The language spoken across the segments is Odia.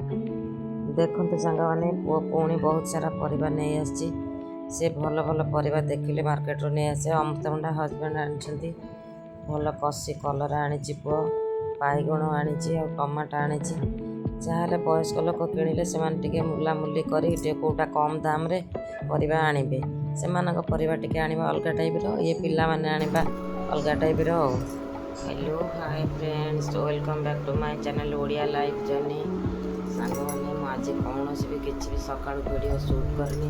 ଦେଖନ୍ତୁ ସାଙ୍ଗମାନେ, ପୁଅ ପୁଣି ବହୁତ ସାରା ପରିବା ନେଇ ଆସିଛି। ସେ ଭଲ ଭଲ ପରିବା ଦେଖିଲେ ମାର୍କେଟରୁ ନେଇ ଆସେ। ଅମୃତଭଣ୍ଡା ହଜବେଣ୍ଡ ଆଣିଛନ୍ତି, ଭଲ କଷି କଲରା ଆଣିଛି ପୁଅ, ବାଇଗଣ ଆଣିଛି ଆଉ ଟମାଟୋ ଆଣିଛି। ଯାହାହେଲେ ବୟସ୍କ ଲୋକ କିଣିଲେ ସେମାନେ ଟିକେ ମୁଲାମୁଲି କରି ଟିକେ କେଉଁଟା କମ୍ ଦାମରେ ପରିବା ଆଣିବେ। ସେମାନଙ୍କ ପରିବା ଟିକେ ଆଣିବା ଅଲଗା ଟାଇପ୍ର, ଇଏ ପିଲାମାନେ ଆଣିବା ଅଲଗା ଟାଇପ୍ର। ଆଉ hello, hi friends, welcome back to my channel Odia life journey. ସାଙ୍ଗମାନେ, ମୁଁ ଆଜି କୌଣସି ବି କିଛି ବି ସକାଳୁ ଭିଡ଼ିଓ ସୁଟ୍ କରିନି।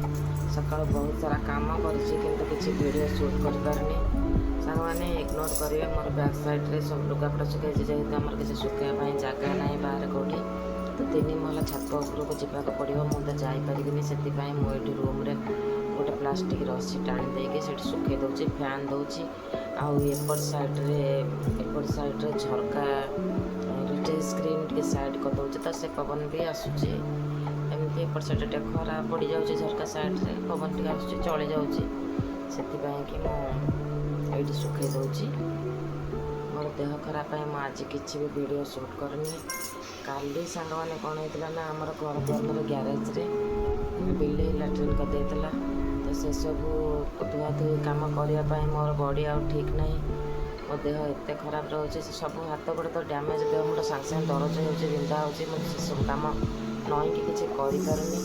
ସକାଳୁ ବହୁତ ସାରା କାମ କରିଛି, କିନ୍ତୁ କିଛି ଭିଡ଼ିଓ ସୁଟ୍ କରିପାରିନି। ସାଙ୍ଗମାନେ, ଇଗ୍ନୋର କରିବେ, ମୋର ବ୍ୟାକ୍ ସାଇଡ଼୍ରେ ସବୁ ଲୁଗାପଟା ଶୁଖାଇଛି। ଯେହେତୁ ଆମର କିଛି ଶୁଖାଇବା ପାଇଁ ଜାଗା ନାହିଁ ବାହାରେ କେଉଁଠି, ତ ତିନି ମହଲା ଛାତ ଉପରକୁ ଯିବାକୁ ପଡ଼ିବ। ମୁଁ ତ ଯାଇପାରିବିନି, ସେଥିପାଇଁ ମୁଁ ଏଇଠି ରୁମ୍ରେ ଗୋଟେ ପ୍ଲାଷ୍ଟିକ୍ ରସି ଟାଣି ଦେଇକି ସେଠି ଶୁଖେଇ ଦେଉଛି, ଫ୍ୟାନ୍ ଦେଉଛି। ଆଉ ଏପଟ ସାଇଡ଼୍ରେ ଝରକା ଟିକେ ସ୍କ୍ରିନ୍ ଟିକେ ସାଇଡ଼୍ କରିଦେଉଛି, ତ ସେ ପବନ ବି ଆସୁଛି। ଏମିତି ଏପଟ ସାଇଡ଼୍ରେ ଟିକେ ଖରା ପଡ଼ିଯାଉଛି, ଝରକା ସାଇଡ଼୍ରେ ପବନ ଟିକେ ଆସୁଛି, ଚଳି ଯାଉଛି। ସେଥିପାଇଁ କି ମୁଁ ଏଇଠି ଶୁଖେଇ ଦେଉଛି। ମୋର ଦେହ ଖରାପ ପାଇଁ ମୁଁ ଆଜି କିଛି ବି ଭିଡ଼ିଓ ସୁଟ୍ କରିନି। କାଲି ସାଙ୍ଗମାନେ, କ'ଣ ହେଇଥିଲା ନା, ଆମର ଘର ଦ୍ୱାର ଗ୍ୟାରେଜରେ ବିଲେଇ ଲାଟ୍ରିନ୍ କରିଦେଇଥିଲା। ତ ସେସବୁ ଧୁଆଧୁଇ କାମ କରିବା ପାଇଁ ମୋର ବଡ଼ି ଆଉ ଠିକ୍ ନାହିଁ। ମୋ ଦେହ ଏତେ ଖରାପ ରହୁଛି, ସେ ସବୁ ହାତ ଗୋଡ଼ ତ ଡ୍ୟାମେଜ୍, ଦେହ ମୁଣ୍ଡ ସାଙ୍ଗେ ସାଙ୍ଗେ ଦରଜ ହେଉଛି, ବିନ୍ଧା ହେଉଛି। ମୁଁ ସେସବୁ କାମ ନଇଁକି କିଛି କରିପାରୁନି।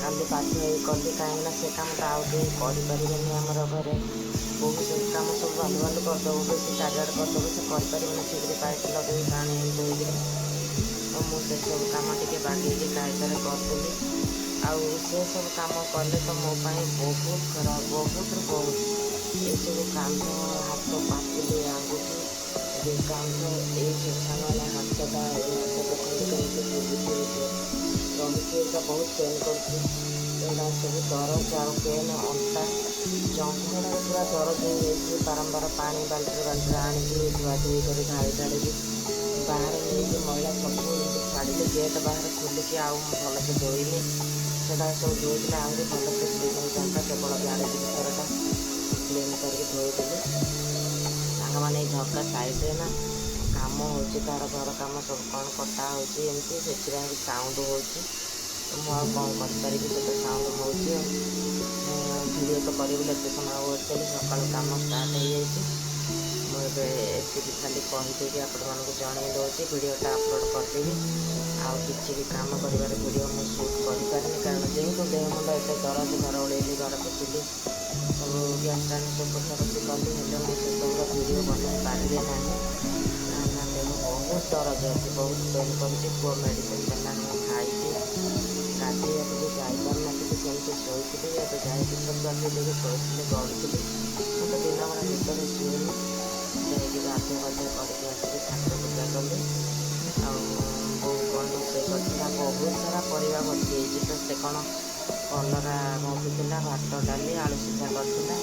କାଲି ବାଧ୍ୟ ହେଇ କଲି, କାହିଁକିନା ସେ କାମଟା ଆଉ କେହି କରିପାରିବେନି। ଆମର ଘରେ ବୋହୂ ସେ କାମ ସବୁ ଭାଲୁ ଭାଲୁ କରିଦେବ, ବେଶୀ ଚାରିଆଡ଼େ କରିଦେବ, ସେ କରିପାରିବନି ଠିକ୍ରେ ପାଇପ୍ ଲଗେଇ ପାଣି ବୋହିକିରି। ତ ମୁଁ ସେସବୁ କାମ ଟିକେ ବାଗେଇକି କାଇଦାରେ କରିଦେଲି। ଆଉ ସେସବୁ କାମ କଲେ ତ ମୋ ପାଇଁ ବହୁତ ଖରାପ, ବହୁତରୁ ବହୁତ। ଏସବୁ କାନ୍ଧ, ହାତ ପାପୁଲି, ଆଙ୍ଗୁଠି, ଏ କାନ୍ଧ, ଏଇସବୁ ସାଙ୍ଗମାନେ, ହାତଟା, ଏଇ ହାତ ଦେଖନ୍ତୁ କେମିତି ଫୁଲୁଛି, ରହୁଛି। ଏଇଟା ବହୁତ ପେନ୍ କରୁଛି। ଏଇଟା ସବୁ ଦରଜ ଆଉ ପେନ୍। ଅଣ୍ଟା, ଜଙ୍ଘଟାରେ ପୁରା ଦରଜ ହେଇଯାଇଛି। ବାରମ୍ବାର ପାଣି ବାଲ୍ଟିରେ ବାଲ୍ଟିରେ ଆଣିକି ଧୁଆ ଧୁଇ କରି ଢାଳି ଢାଳିକି ବାହାରେ ନେଇକି ମଇଳା ସବୁ ଏମିତି ଛାଡ଼ିଲି। ଗେଟ୍ ବାହାରେ ଖୋଲିକି ଆଉ ମୁଁ ଭଲସେ ଧୋଇନି। ସେଟା ସବୁ ଧୋଇଥିଲେ ଆହୁରି ଭଲସେ କ୍ଲିନ୍ ହେଇଥାନ୍ତା। କେବଳ ଗ୍ୟାରେଜ ଭିତରଟା କ୍ଲିନ୍ କରିକି ଧୋଇଦେଲି। ସାଙ୍ଗମାନେ, ଏଇ ଝରକା ସାଇଡ଼୍ରେ ନା କାମ ହେଉଛି, କାହାର ଘର କାମ ସବୁ କ'ଣ କଟା ହେଉଛି ଏମିତି, ସେଥିପାଇଁ ବି ସାଉଣ୍ଡ ହେଉଛି। ତ ମୁଁ ଆଉ କ'ଣ କରିପାରିବି? ସେ ତ ସାଉଣ୍ଡ ହେଉଛି, ଆଉ ଭିଡ଼ିଓ ତ କରିବି ବୋଲି ଏତେ ସମୟ ୱେଟ୍ କଲି। ସକାଳୁ କାମ ଷ୍ଟାର୍ଟ ହେଇଯାଇଛି। ମୁଁ ଏବେ ଏତିକି ଖାଲି କହିଦେଇକି ଆପଣମାନଙ୍କୁ ଜଣେଇ ଦେଉଛି, ଭିଡ଼ିଓଟା ଅପଲୋଡ଼ କରିଦେବି। ଆଉ କିଛି ବି କାମ କରିବାର ଭିଡ଼ିଓ ମୁଁ ସୁଟ୍ କରିପାରିନି, କାରଣ ଯେହେତୁ ଦେହ ମୁଣ୍ଡ ଏତେ ଦରଜ। ଘର ଓଳେଇଲି, ଘର ପୋଛିଲି, ସବୁ ଗ୍ୟାସ୍ ଷ୍ଟାଣ୍ଡ ସବୁ ପୋଛାପୋଛି କଲି, ହେଲେ ମୁଁ ସେସବୁର ଭିଡ଼ିଓ ବନାଇ ପାରିଲି ନାହିଁ, କାହିଁକିନା ଦେହ ବହୁତ ଦରଜ ଅଛି, ବହୁତ ପେନ୍ କରୁଛି। ପୁଅ ମେଡ଼ିସିନ ଦେଲା, ମୁଁ ଖାଇଛି। ଗାଧେଇବାକୁ ବି ଯାଇପାରିନଥିଲି, ସେମିତି ଶୋଇଥିଲି। ଏବେ ଯାଇକି ଛତୁଆ ପିଇ ଦେଇକି ଶୋଇଥିଲି, ଗଡ଼ୁଥିଲି। ମୁଁ ତ ଦିନବେଳା ନିଦରେ ଶୁଏନି। ଯାଇକି ଗାଧୁଆ ପାଧୁଆ କରିକି ଆସିକି ଠାକୁର ପୂଜା କଲି। ଆଉ ବୋଉ କ'ଣ ରୋଷେଇ କରିଥିଲା, ବହୁତ ସାରା ପରିବା ଭର୍ତ୍ତି ହେଇଛି। ତ ସେ କ'ଣ କଲରା ଭାଜିଥିଲା, ଭାତ, ଡାଲି, ଆଳୁ ସିଝା କରିଥିଲା।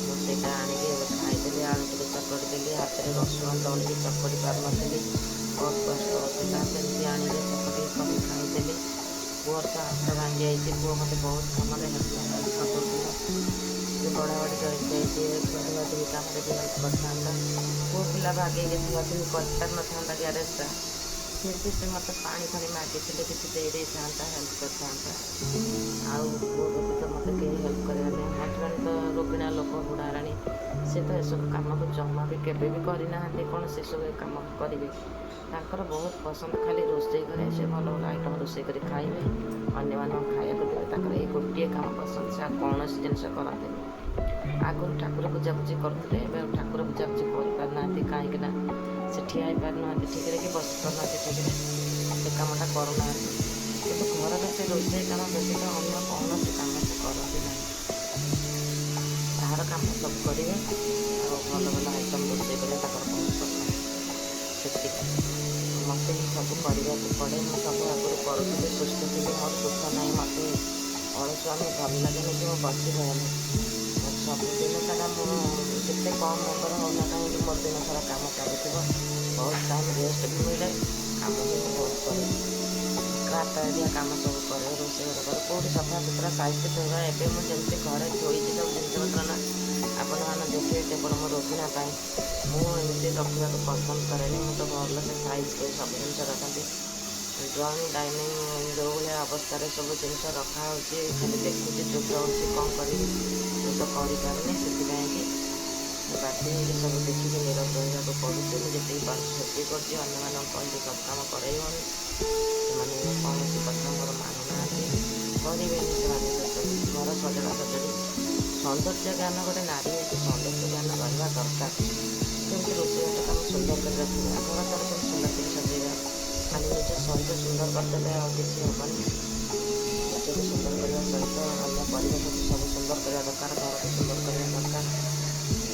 ମୁଁ ସେଇଟା ଆଣିକି ଏବେ ଖାଇଦେଲି। ଆଳୁ ଟିକେ ଚକଟି ଦେଲି ହାତରେ, ରସୁଣ ଦଳିକି ଚକଟି ପାରୁନଥିଲି, ବହୁତ କଷ୍ଟ ହେଉଥିଲା। ସେମିତି ଆଣିକି ଚକଟି କରି ଖାଇଦେଲି। ପୁଅର ତ ହାତ ଭାଙ୍ଗି ଯାଇଛି। ପୁଅ ମୋତେ ବହୁତ କାମରେ ହେଲ୍ପ କରିଦେଉଥିଲା। ଟିକେ ବଢ଼ାବଢ଼ି କରିକି ଦିଏ, ଧୁଆ ଧୁଇ କାମରେ ବି ହେଲ୍ପ କରିଥାନ୍ତା। ପୁଅ ପିଲା ବାଗେଇକି ଧୁଆ ଧୁଇ କରିପାରିନଥାନ୍ତା ଗ୍ୟାରେଜଟା, ଫିର୍ ବି ସେ ମୋତେ ପାଣି ଫାଣି ମାଗିଥିଲେ କିଛି ଦେଇ ଦେଇଥାନ୍ତା, ହେଲ୍ପ କରିଥାନ୍ତା। ଆଉ ପୁଅ ବ୍ୟତୀତ ମୋତେ କେହି ହେଲ୍ପ କରିବାର ନାହିଁ। ହଜବେଣ୍ଡ ତ ରୋଗିଣା ଲୋକ, ବୁଢ଼ା ହେଲାଣି, ସେ ତ ଏସବୁ କାମକୁ ଜମା ବି କେବେ ବି କରିନାହାନ୍ତି। କ'ଣ ସେସବୁ କାମ କରିବେ? ତାଙ୍କର ବହୁତ ପସନ୍ଦ ଖାଲି ରୋଷେଇ ଘରେ ସେ ଭଲ ଭଲ ଆଇଟମ୍ ରୋଷେଇ କରି ଖାଇବେ, ଅନ୍ୟମାନଙ୍କୁ ଖାଇବାକୁ ଦେବେ। ତାଙ୍କର ଏଇ ଗୋଟିଏ କାମ ପସନ୍ଦ, ସେ ଆଉ କୌଣସି ଜିନିଷ କରନ୍ତିନି। ଆଗରୁ ଠାକୁର ପୂଜାପୂଜି କରୁଥିଲେ, ଏବେ ଆଉ ଠାକୁର ପୂଜାପୂଜି କରିପାରୁନାହାନ୍ତି, କାହିଁକି ନା ସେ ଠିଆ ହେଇପାରୁନାହାନ୍ତି ଠିକ୍ରେ କି ବସି ପାରୁନାହାନ୍ତି ଠିକ୍ରେ, ସେ କାମଟା କରୁନାହାନ୍ତି। କିନ୍ତୁ ଘରର ସେ ରୋଷେଇ କାମ ବ୍ୟତୀତ ଅନ୍ୟ କୌଣସି କାମ ସେ କରନ୍ତି ନାହିଁ। ବାହାର କାମ ସବୁ କରିବେ ଆଉ ଭଲ ଭଲ ଆଇଟମ୍ ରୋଷେଇ କରିବା ତାଙ୍କର ବହୁତ ପସନ୍ଦ, ସେତିକି। ମୋତେ ହିଁ ସବୁ କରିବାକୁ ପଡ଼େ। ମୁଁ ସବୁ ଆଗରୁ କରୁଥିଲି, ସୁସ୍ଥ ଥିଲି, ମୋର ଦୁଃଖ ନାହିଁ। ମୋତେ ଅଳସୁଆମି ଭଲ ଲାଗେନି କି ମୁଁ ବସି ରହେନି। ମୋର ସବୁ ଦିନ ସାରା, ମୁଁ ଯେତେ କମ୍ ମେମ୍ବର ହେଉନା କାହିଁକି, ମୋର ଦିନ ସାରା କାମ ଚାଲିଥିବ। ବହୁତ ଟାଇମ୍ ରେଷ୍ଟ ବି ମିଳେ, କାମ ବି ମୁଁ ବହୁତ କରେ। କ୍ରାଫ୍ଟ ଆଇଡ଼ିଆ କାମ ସବୁ କରେ, ରୋଷେଇ ଘର କରେ, କେଉଁଠି ସଫା ସୁତୁରା ସାଇଜ୍ରେ ଥୋଇବା। ଏବେ ମୁଁ ଯେମିତି ଘରେ ଥୋଇଛି ସବୁ ଜିନିଷପତ୍ର ନା, ଆପଣମାନେ ଦେଖିବେ। କେବଳ ମୋ ରୋଗିଣା ପାଇଁ ମୁଁ ଏମିତି ରଖିବାକୁ ପସନ୍ଦ କରେନି। ମୁଁ ତ ଭଲସେ ସାଇଜ୍ କରି ସବୁ ଜିନିଷ ରଖନ୍ତି। ଡ୍ରଇଂ, ଡାଇନିଂ ଯେଉଁ ଭଳିଆ ଅବସ୍ଥାରେ ସବୁ ଜିନିଷ ରଖାହେଉଛି, ଖାଲି ଦେଖୁଛି, ଚୁପ୍ ରହୁଛି। କ'ଣ କରିବି? ମୁଁ ତ କରିପାରୁନି। ସେଥିପାଇଁ କି ବାଧ୍ୟ ହେଇକି ସବୁ ଦେଖିକି ନିରବ ରହିବାକୁ ପଡ଼ୁଛି। ମୁଁ ଯେତିକି ପାରୁଛି ସେତିକି କରୁଛି। ଅନ୍ୟମାନଙ୍କୁ କହିକି ସବୁ କାମ କରାଇ ହେଉନି। ସେମାନେ କୌଣସି କଥା ମୋର ମାନୁନାହାନ୍ତି, କରିବେନି ସେମାନେ ସେସବୁ। ଘର ସଜଡ଼ା ସଜଡ଼ି, ସୌନ୍ଦର୍ଯ୍ୟ ଜ୍ଞାନ, ଗୋଟେ ନାରୀ ହେଇକି ସୌନ୍ଦର୍ଯ୍ୟ ଜ୍ଞାନ ରହିବା ଦରକାର। କେମିତି ରୋଷେଇଘରଟାକୁ ଆମେ ସୁନ୍ଦର କରି ରଖିବା, ଘର ଦ୍ୱାର କେମିତି ସୁନ୍ଦର କରି ସଜେଇବା। ଖାଲି ନିଜ ଶରୀର ସୁନ୍ଦର କରିଦେଲେ ଆଉ କିଛି ହେବନି। ନିଜକୁ ସୁନ୍ଦର କରିବା ସହିତ ଅନ୍ୟ ପରିବେଶକୁ ସବୁ ସୁନ୍ଦର କରିବା ଦରକାର, ଘରକୁ ସୁନ୍ଦର କରିବା ଦରକାର।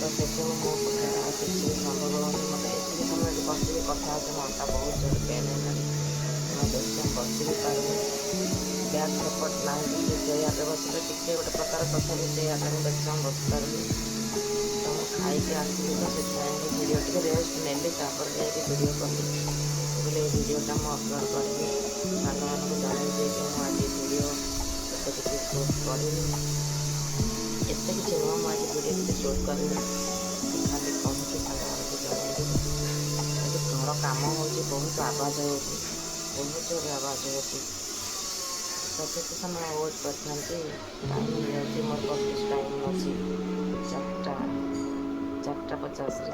ତ ସେସବୁ ମୋ ପକ୍ଷରେ ଆଉ କିଛି ବି ସମ୍ଭବ ହେଉନି। ମୋତେ ଏତିକି ସମୟ ଏଠି ବସିକି କଥା ହେଉଛି, ମୋ ଅଣ୍ଟା ବହୁତ ଜୋରେ ପେନ୍ ହେଲାଣି। ମୁଁ ବେଶୀ ସମୟ ବସି ବି ପାରୁନି। ବ୍ୟାକ୍ ସପୋର୍ଟ ନାହିଁ କିଛି। ଚେୟାରରେ ବସିଲେ ଟିକେ ଗୋଟେ ପ୍ରକାର, ତଥାପି ଚେୟାରରେ ମୁଁ ବେଶୀ ସମୟ ବସିପାରୁନି। ତ ମୁଁ ଖାଇକି ଆସିଲି, ତ ସେଥିପାଇଁ ଭିଡ଼ିଓ ଟିକେ ରେଷ୍ଟ ନେଲି, ତାପରେ ଯାଇକି ଭିଡ଼ିଓ କଲି। କହିଲି ଏଇ ଭିଡ଼ିଓଟା ମୁଁ ଅପଲୋଡ଼ କରିବି, ସାଙ୍ଗମାନଙ୍କୁ ଜଣାଇବି କି ମୁଁ ଆଜି ଭିଡ଼ିଓ ଏତେ କିଛି ସୁଟ୍ କରିନି। ଏତେ କିଛି ନୁହଁ, ମୁଁ ଆଜି ଭିଡ଼ିଓ କିଛି ସୁଟ୍ କରିନି, ଖାଲି କହିକି ସାଙ୍ଗମାନଙ୍କୁ ଜଣାଇବି। ଏଠି ଘର କାମ ହେଉଛି, ବହୁତ ଆବାଜ ହେଉଛି, ବହୁତ ଜୋରରେ ଆବାଜ ହେଉଛି। ତ କେତେ ସମୟ ୱେଟ୍ କରିଥାନ୍ତି? ଟାଇମ୍ ହେଇଯାଉଛି। ମୋର ଅଫିସ୍ ଟାଇମ୍ ଅଛି 4:50ରେ,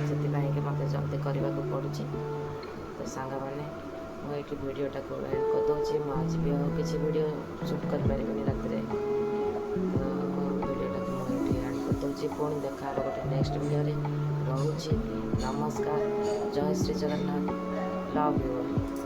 ସେଥିପାଇଁକି ମୋତେ ଜଲ୍ଦି କରିବାକୁ ପଡ଼ୁଛି। ତ ସାଙ୍ଗମାନେ, ମୁଁ ଏଇଠି ଭିଡ଼ିଓଟାକୁ ଏଣ୍ଡ କରିଦେଉଛି। ମୁଁ ଆଜି ବି ଆଉ କିଛି ଭିଡ଼ିଓ ସୁଟ୍ କରିପାରିବିନି ରାତିରେ। ତ ମୁଁ ଭିଡ଼ିଓଟାକୁ ମୁଁ ଏଇଠି ଏଣ୍ଡ କରିଦେଉଛି। ପୁଣି ଦେଖା ହେବ ଗୋଟେ ନେକ୍ସଟ ଭିଡ଼ିଓରେ। ରହୁଛି, ନମସ୍କାର, ଜୟ ଶ୍ରୀ ଜଗନ୍ନାଥ, ଲଭ୍ you.